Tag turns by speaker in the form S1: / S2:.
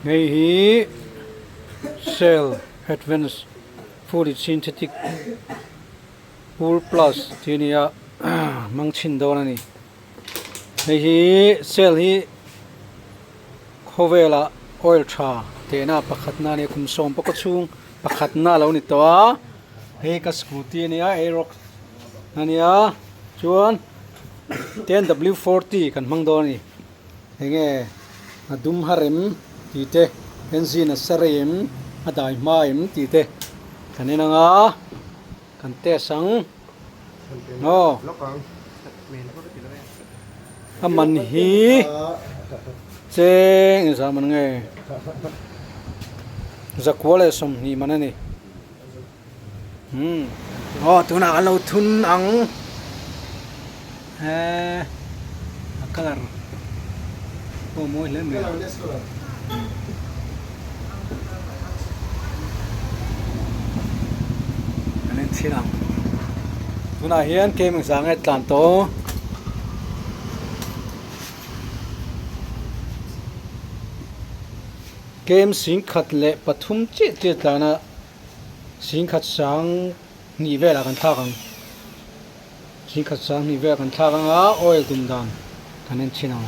S1: Hei hi Shell Advance Fully Synthetic Full Plus tih a ni a hmang chhin dawn a ni. Hei hi Shell hi khawvelah oil tha tehna pakhatna a ni a kum sawm pawh chhung pakhatna a lo ni tawh a hei ka scooty a ni a Aerox a ni a chuan 10W40 kan hmang dawn a ni. Enge a dum har em tih te engine a sa rei em a dai hma em tih te kan en ang a kan test ang aw a man hi cheng engzah man nge zakua leh 20 man a ni. Umm aw tunah kan lo thun ang eee a colour pawh a mawi hle mai a kan en chhin ang tunah hian kem engzah nge tlan tawh. Kem 1003 chiah chiah tlan a. 10,200 velah kan thlak ang 10,200 velah kan thlak ang a oil tum dan kan en chhin ang.